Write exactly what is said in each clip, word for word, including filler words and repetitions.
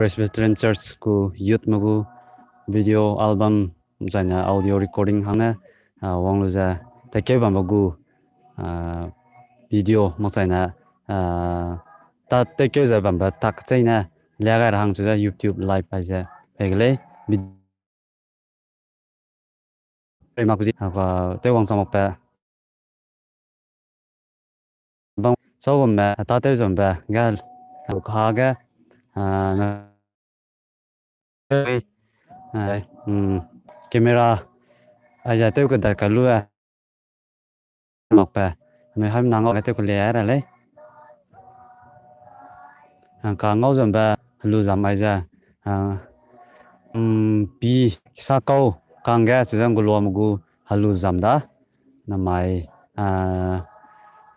Presbyterian Church gu youth me gu video album, zaine audio recording hangne, ah, wang lu ze, tatkeu bambe gu, ah, video, makchaine, ah, ta tatkeu ze bambe tak cheine, lia gai ra hang chu ze YouTube live ai ze, pei ge lei, vid-, pei mak zi, ah, tew wang chang makbe. Bang, sau gumme, ta tew zombe, ge, ka ge, ah, na, ah, mm, camera, aize tew kedai ka lu, eh, makbe, anui haimna ngau ge tew kele ra lei. Ah, ka ngau zombe, helu zam aize, ah, mm, pi, kisa kau, kangge, chu ze ngulua me gu, helu zam da, namai, ah,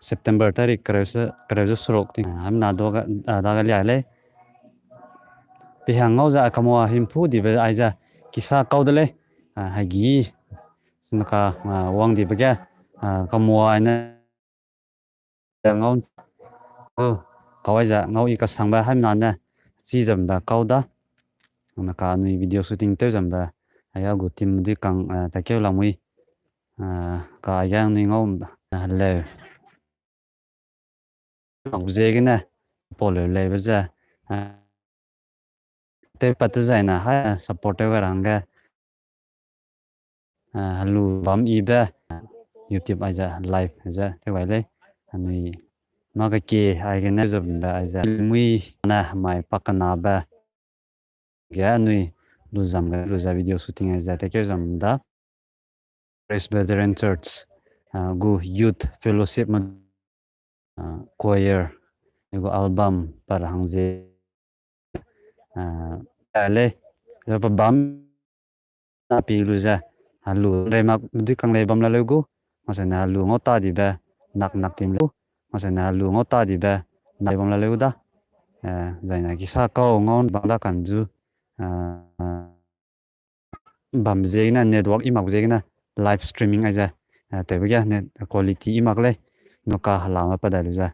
September tarik kereu ze, kereu ze seruk ting, ah, haimna dage, ah, dage lia lei. Pi hang ngau ze, ah, kamua himpu dibe aize, kisa kau de lei, ah, hegi, sina ka, ah, wang dibe ge, ah, kamua aine, ngau, oh, kau aize, ngau i kasangbe haimna ne, chi zambe kau da. Na ka anui video shooting tew zambe, aya gu team dui kang, ah, tatkeu lamui, ah, ka aya anui ngau, ah, leu. Mak ziegene, pau leu leibe ze, ah, tew pat te zaine, hai, support tew ga ra hangge, ah, helu bam ibe, YouTube aize live ze tew gai lei. Anui, mâ kekie aigene zebambe aize, mui ne mai pakenabe, ge anui, lu zam ge, lu ze video shooting aize, tatkeu zam da. Presbyterian Church, ah, gu youth fellowship me, ah, choir, gu album pa ra hang ze, ah, lei, ze pa bam, na pi lu ze, helu, rei mak dui kang lei bam la leu gu, makchaine helu ngau ta dibe, nak nak tim leu, makchaine helu ngau ta dibe, na bam la leu da, eh, zaine kisa kau ngau bang da kan zu, ah, bam ziegene, network i mak ziegene, live streaming aize, eh, tewbe ge net quality i mak lei, nuka helame pa dai lu ze,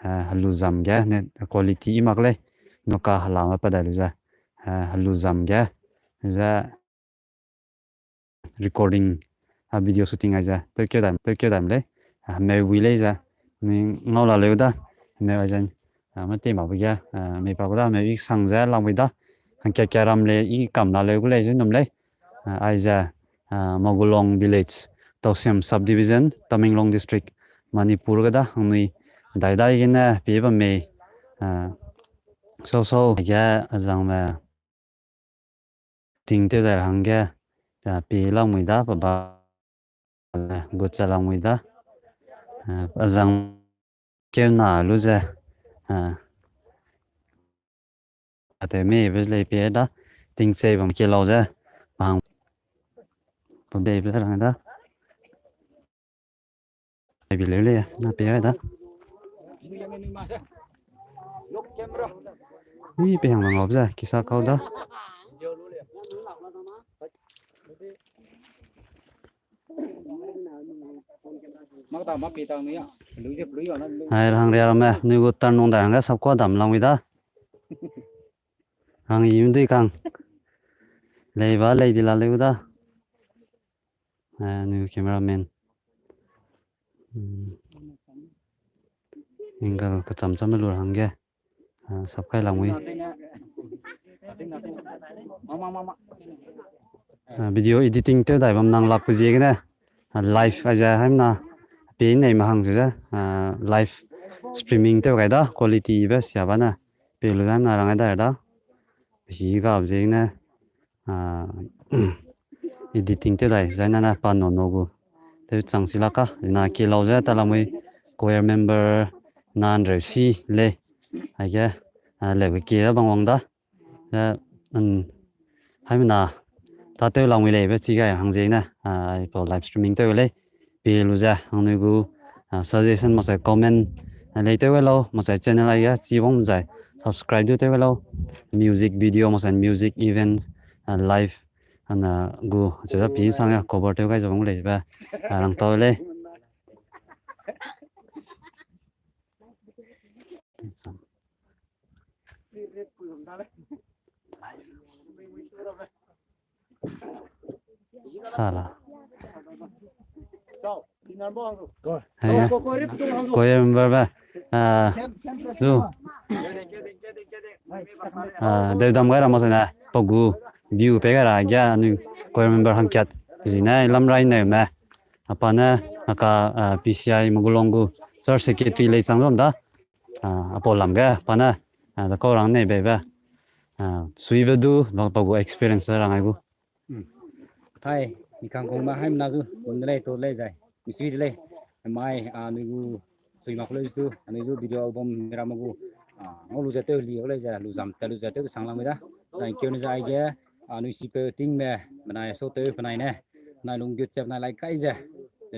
eh, helu zam ge net quality i mak lei, nuka helame pa dai lu ze, eh, helu zam ge, ze recording, a video shooting aize, tewkeu dam, tewkeu dam lei, a, hemeu wi lei ze, ni ngau la leu da, hemeu aize, a, mâ te mak bu ge, a, mei pa gu da, hemeu i sang ze lamui da, hangkia kia ram lei, i kam la leu gu lei ze num lei, a, aize, a, Magulong Village, Tousem Subdivision, Tamenglong District, Manipur ge da, hangnui, dai dai gene, pie bam mei, a, sau sau, ge, a zangme, ting tew dai ra hangge, a, pie lamui da, pa ba, a, gut cha lamui da, a, a zang keu na lu ze, a, a tew mei be lei pie da, ting chei bam ke lau ze, pa hang, pa bei be rang da. Ai bi leu lei, na pie da. Ui, pe hang bang op ze, kisa kau da. Ai, rang ria ramme, nui gu tan nung da rang ga sap kua dam lang wi da. Rang i mdui kang. Lei ba, lei di la leu da. Ai, nui gu cameraman. Hmm. Angle kacham cham lu hangge. Ah, sap kai lang wi. Ah, video editing tew dai bam nang lak pe ziegene. Ah, live aize haimna. Pe nei ma hang ze. Ah, live streaming tew gai da. Quality be sia ba na. Pe lu zai na rang ai da da. Hi ga ziegene. Ah, editing tew dai, zai na na pa no no gu. Tew chang si la ka, zina ki lau ze, ta lamui choir member nan reu si lei. Aige, ah, leu ke da bang wang da. Eh, mm, haimena, ta tew lamui lei be chi gai hang ziegene, ah, ai pau live streaming tew lei. Pe lu ze, hangnui gu, ah, suggestion makse comment, ah, lei tew gai lau, makse channel ai ga, chi wang zai, subscribe du tew gai lau. Music video, makse music events, ah, live, ana gu, acheu da pi sang ya, cover tew gai ze bang lei be, ah, rang tau lei. Free rap pulum da le. Sala. Haya. Choir member ba. Ah, zu. Ah, deudam gai ra ma sene. Pagu view pe gai ra ge anui choir member hangkat. Zine lam rai ne me. Apa ne aka, ah, P C I Magulong gu church secretary lei chang rom da. Ah, apo lam ge pa ne. Ah, da kau rang ne be be. Ah, sui be du, ba pagu experience rang ai gu. Hai, mi kangkong ma hai mena zu, kum de lei, to lei zai. Mi sui de lei. Mai, ah, anui gu sui mak lei zu, anui zu video album mira ma gu. Ah, ngau lu ze tew li lei zai, lu zam te lu ze tew sang lang da. Zai keu ne zai ge, ah, anui sipeu ting me, benai so tew benai ne. Nai lung gut ze benai lai kai ze.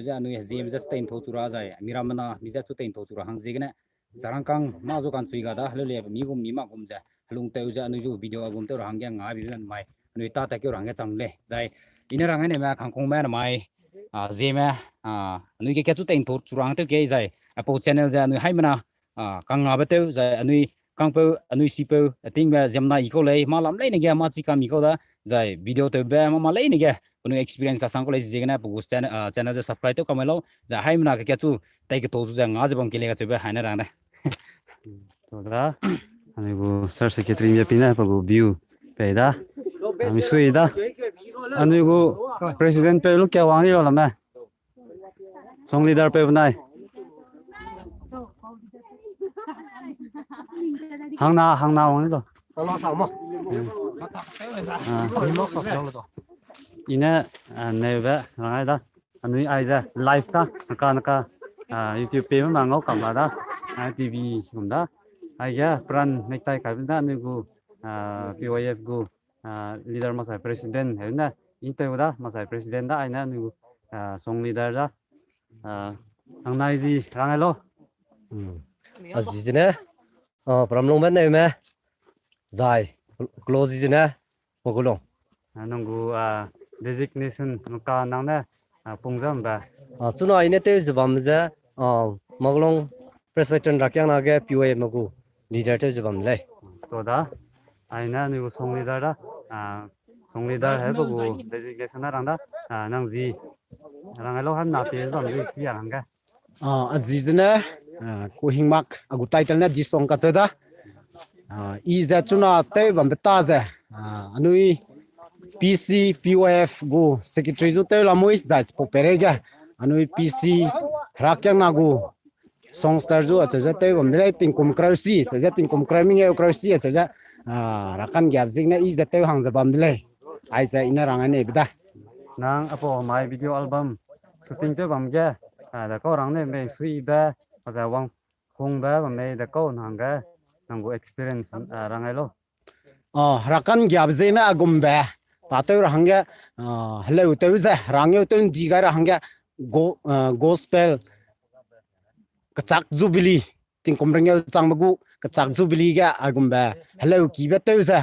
Ze anui ziem ze tein tho chu ra zai. Mira mena, mi ze chu tein tho chu ra hang ziegene. Zarangkang ma zu kan chui ga da, leu le mi gum mi ma gum ze, lung tew ze anui zu video album tew ra hangge nga bi zan mai, anui ta ta keu ra hangge chang lei. Zai, ine rang ne me kangkong me na mai, ah, ziem me, ah, anui ke ke chu tein tho chu ra hang tew ke zai, apo channel ze anui hai mena, ah, kang nga be tew zai anui kangpeu, anui sipeu, ating be ziemna i kau lei, ma lam lei ne ge, ma chi kam i kau da, zai video tew be ma ma lei ne ge, penui experience ka sang kau lei ziegene, pe gu channel, ah, channel ze subscribe tew kamai lau, zai hai mena ke ke chu, tai ke to zu ze nga ze bam ke le ka chu be hai ne rang de. To da, anui gu sir secretary mi pine, pe gu view, pe da, ami sui da, anui gu president pe lu kia wang ni lo la me. Song leader pe benai. Hangna, hangna wang ni lo. Hangna sa mo. Hmm. Ah. Ni mo sa sa lo to. Ine, ah, neu be, rang ai da. Anui ai ze, live ta, naka, naka, ah, YouTube pe ma ngau kam la da. Ah, T V gum da. Ai ge, pran nektai kai da, anui gu, ah, P Y F gu, ah, leader masai president, heu ne, inte gu da, masai president da, ai ne, anui gu, ah, song leader da. Ah, ang nai zi, rang ai lo. Hmm. A zi zene, ah, pram long be neu me, zai, close zi zene, Magulong. Ah, nang gu, ah, designation nang ka nang ne, ah, pung zam ba. Ah, chuna ine tew ze bam ze, ah, Magulong Presbyterian Rakiang na ge P Y F ma gu leader tew ze bam lei. To da, ai ne anui gu song leader da, ah, song leader he gu designation na rang da, ah, nang zi, rang ai lo han na pe zam lu chi a rang ge. Ah, a zi zene, ah, Kohingmak, a gu title ne Disong kacheu da. Ah, i ze chuna tew bambe ta ze, ah, anui P C P Y F gu secretary zu tew lamui zai chipau pere ge. Anui P C Rakiang na gu songster zu acheu ze tew bam de lei tingkum kreusi, acheu ze tingkum kreu mengeu kreusi, acheu ze, ah, rakan giap zing ne i ze tew hang ze bam de lei. Ai ze i ne rang ai nei be da. Nang apo mai video album shooting tew bam ge, ah, da kau rang ne mei sui be, a ze wang hung be bam mei da kau nang ge, nang gu experience, ah, rang ai lo. Ah, rakan giap zing ne a gum be, ta tew ra hangge, ah, heleu tew ze, rang eu tew ndi gai ra hangge, go-, ah, gospel, kechak jubilee, tingkum rengeu changbe gu, kechak jubilee ge a gum be, heleu ki be tew ze,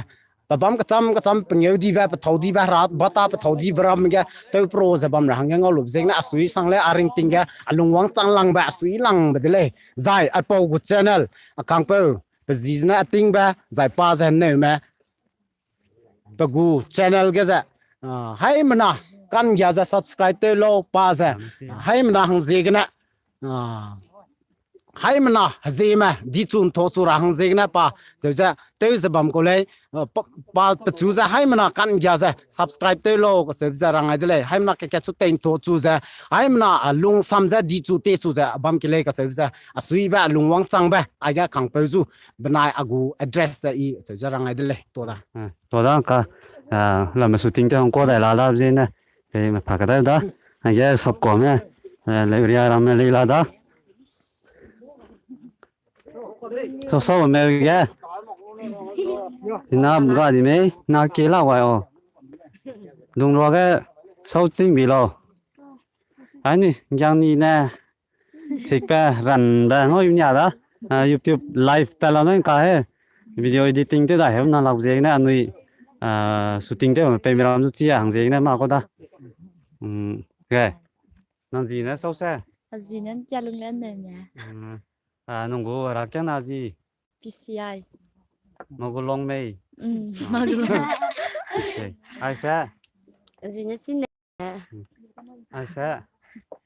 pe bam kecham kecham pengeu di be, pe thau di be, hera bata pe thau di be ram ge, tew pro ze bam ra hangge ngau lu zing ne a sui sang lei a ringting ge, a lungwang chang lang be, a sui lang be de lei. Zai, a pau gu channel, a kangpeu, pe zi zene a ting be, zai pa ze neu me, pe gu channel ge ze, ah, hai mena, kan gia ze subscribe tew lau pa ze, ah, hai mena hang ziegene, ah, hai mena, hezeme, di chun tho chu ra hang ziegene pa, zeu ze, tew ze bam kau lei, ah, pa, pa, pechu ze hai mena, kan gia ze, subscribe tew lau, ka zeu ze rang ai de lei, hai mena ke ke chu tein tho chu ze, hai mena, ah, lungsam ze, di chu te chu ze, bam ke lei ka zeu ze, a sui be, a lungwang chang be, ai ge kangpeu zu, benai a gu address ze i, zeu ze rang ai de lei, to da. Ah, to da ka, ah, lame shooting te hang ko dai la la zene, eh, me pa ka dai da, ai ge sap ko me, eh, le ria ram me lei la da. So, so, me ge. Ina ga di mei, na ke la wai o. Dung rua ge, sau ching bi lo. Ai ni, giang ni ne. Thik pe, ran be, ngau yu nia da. Ah, YouTube live ta la nang ka he. Video editing te da he, na lau ziegene, anui, ah, shooting te, pe mi ram zu chi a, hang ziegene, ma ko da. Hmm, ge. Nang zi ne, sau se. A zi ne, tia lung le ne me. Hmm. Ah, nang gu Rakiang na zi. P C I. Magulong mei. Mm, ah. Magulong. Okay. Ai se. A zi ne chin ne. Aise.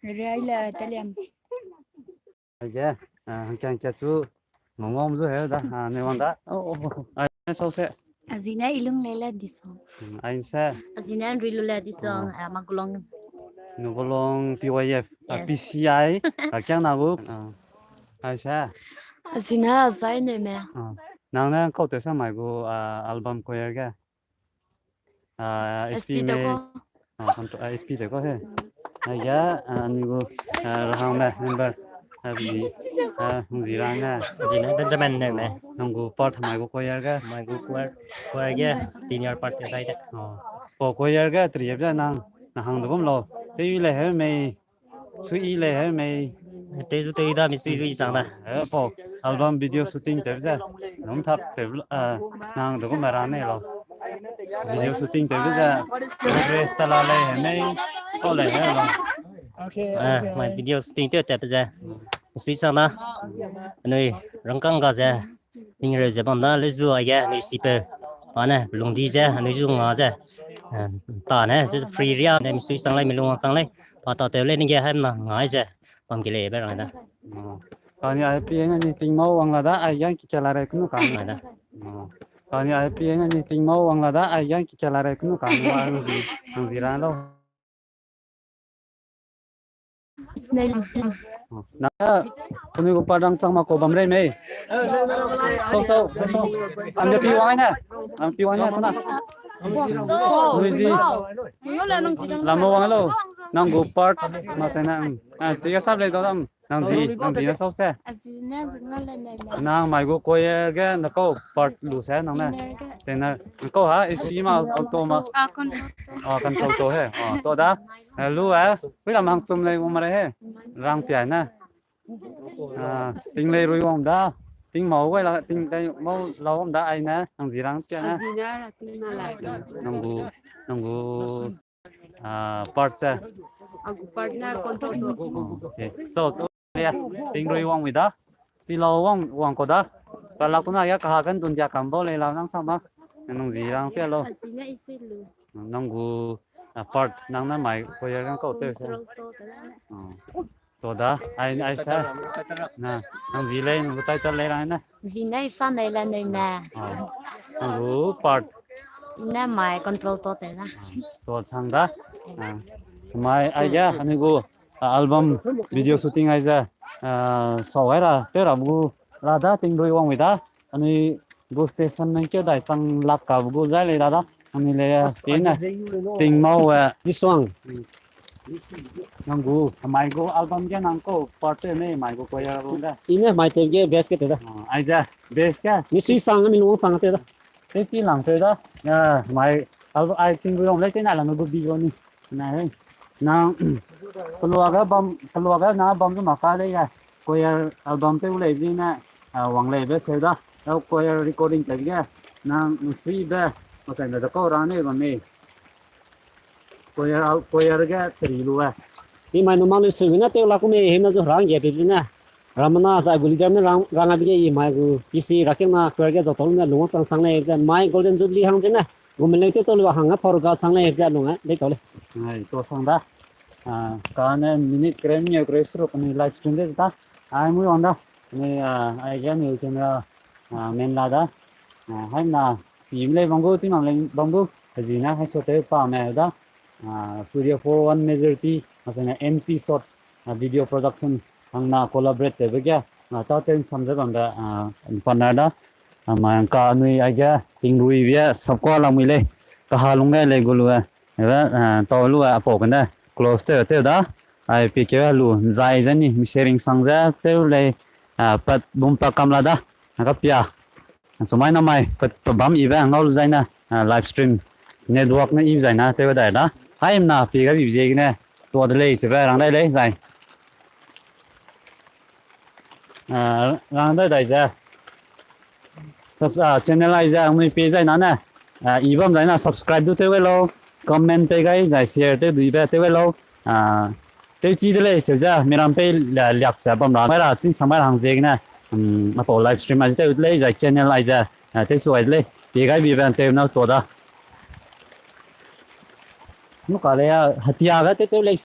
Rai le taliam. Aige, ah, hangkang kia chu ngongom zu he da, ah, ne wang da. Oh, oh, oh. Ai, ne sau se. Azine Ilung Lele Disong. Hmm, ai se. Azine Nrilu Le Disong, ah, Magulong. Nugulong P Y F, ah, P C I, ah, kiang na gu. Ah, ai se. Azine Azai Neme. Ah, nang ne kau te sa mai gu, ah, album choir ge. Ah, S P S P de me ko. Ah, S P de ko he. Aige, ah, anui gu, ah, rahang me member, ah, bi, ah, Hungzirang ne. Azine Benjamin ne me. Nang gu part mai gu choir ge. Mai gu choir, choir ge, tenor part te dai de. Oh. Po choir ge, tri ye nang, na hang de gum lo. Te yu le he mei. Sui le he mei. Te zu te da mi sui zu sang da. Eh, po album video shooting te ze. Nung thap te, eh, nang de gu mara ne lo. Video shooting te ze. Dress ta la le he mei. Ko le he lo. Eh, mai video shooting te te ze. Sui sang da. Anui rangkang ga ze. Ningreu ze bam da, le zu aige, anui sipe. Pa ne, lungdi ze, anui zu nga ze. Eh, ta ne, zu free ria, ne, mi sui sang lei, mi lung wang sang lei. Pa ta tew lei, nige, haimna, ngai ze. Bam ki lei, be rang da. Oh. Kani ai pi eng ani ting mau wang la da, ai yang ki kela re kunu kani. Ngai da. Oh. Kani ai pi eng ani ting mau wang la da, ai yang ki kela re kunu kani, wa ang zi, ang zi ran lo. Na, penui gu part rangchang ma ko bam rei mei. Sau, sau, sau, sau. Ang de pi wang ne. Ang pi wang ne, tena. Nui zi. Lam mo wang lo. Nang gu part ma se na. Ah, tiga sap lei dau dam. Nang zi, nang zi na sau se. Azine Bunga le ne ne. Nang mai gu choir ge na kau part lu se nang ne. Tenor ge. Tenor. Nang kau ha, S P ma, alto ma. Ah, control to. Ah, control to he. Ah, to da. Eh, lu, eh. Hui lam hang chum lei, um, re he. Rang pia na. Ah, ting lei rui wang da. Ting mau wai la, ting lei mau lau wang da ai na. Nang zi rang pia na. Azine ra ting na la. Nang gu, nang gu, ah, part se. Agu part na control to. Oh, okay. So, to, ya, ting rui wang wi da. Si lau wang, wang ko da. Ka la kuna ya ka ha kan dun dia kam bo lei lau nang sa ma. Nang zi rang pia lo. Azine ise lu. Nang gu, ah, part nang na mai choir gang kau te se. Control to te na. Oh. To da, ai, ai sa. Na, nang zi lei, nang gu title lei rang na. Zi nei sa nei la nei me. Ah. Nang gu part. Ne mai control to te na. Ah, to sang da. Ah. Mai ai ya, anui gu, ah, album video shooting ai ze. Ah, sau ai ra, te ra gu, ra da, ting rui wang wi da. Anui gu station nang keu dai chang lak ka gu zai lei da da. Anui le, ah, si ne. Ting mau, eh. This song. Hmm. Nang gu, mai gu album ge nang kau part te mei mai gu choir album ge. I ne mai te ge best ke te da. Ah, ai ze, best ke. Mi sui sang mi lung chang te da. Te chi lang te da. Ya, mai album ai ting gu yong lei te na lang gu bi ro ni. Na he. Nang, pelua ge bam, pelua ge na bam zu ma ka lei ya. Choir album te u lei zi ne, ah, wang lei be se da. Lau choir recording te ge. Nang, nang sui be. Ma sai ne da kau ra ne bam mei. Choir, choir ge teri lu e. I mai numang lu sui na tew la ku me him na zu rang ge pip zene. Ramana za gu leader ne rang, rang a bi ge i mai gu P C ra keng na choir ge zau tau lu ne lung chang sang lei ze mai Golden Jubilee hang zene. Gu meleng tew tau lu hang a phor ga sang lei ze lung a lei tau lei. Ai, to sang da. Ah, ka ne minute kere mi kere suru kani live stream de ta. Ai mui wang da. Ni, ah, ai ge ni camera, ah, main la da. Ah, hai na Film lei bam gu, chîngam lei bam gu, hezina hai so tew pa me da. Ah, Studio four one Majority, masene M P Shots, ah, video production, hangna collaborate tewbe ge, ah, ta tew nsam ze bambe, ah, partner da. Ah, ma ka anui aige, tingrui bie, sapkua lamui lei, kaha lung ge lei gu lu e, ebe, ah, tau lu e, apau kene, close tew tew da. Ai pi keu lu, zai ze ni, mi sharing sang ze, cheu lei, ah, pat bum pa kam la da, ah, ka pia. Sumai na mai, pe, pe bam ibe ngau lu zai na, ah, live stream network ne ibe zai na, tew dai da. Hai na, pi ga bi ziegene, tua de lei, chebe rang dai lei zai. Ah, rang dai dai ze. Subs-, ah, channel ai ze, anui pi zai na ne. Ah, i bam zai na, subscribe du tew gai lau, comment pe gai zai, share tew du ibe tew gai lau. Ah, tew chi de lei, cheu ze, miram pei la, liak ze bam ra, mai ra, chîng sang mai ra hang ziegene, um, apau live stream ai ze tew de lei, zai channel ai ze, ah, tew su ai de lei, pi gai bi ben tew na to da. Nu ka lei, ah, hatia ga tew tew lei,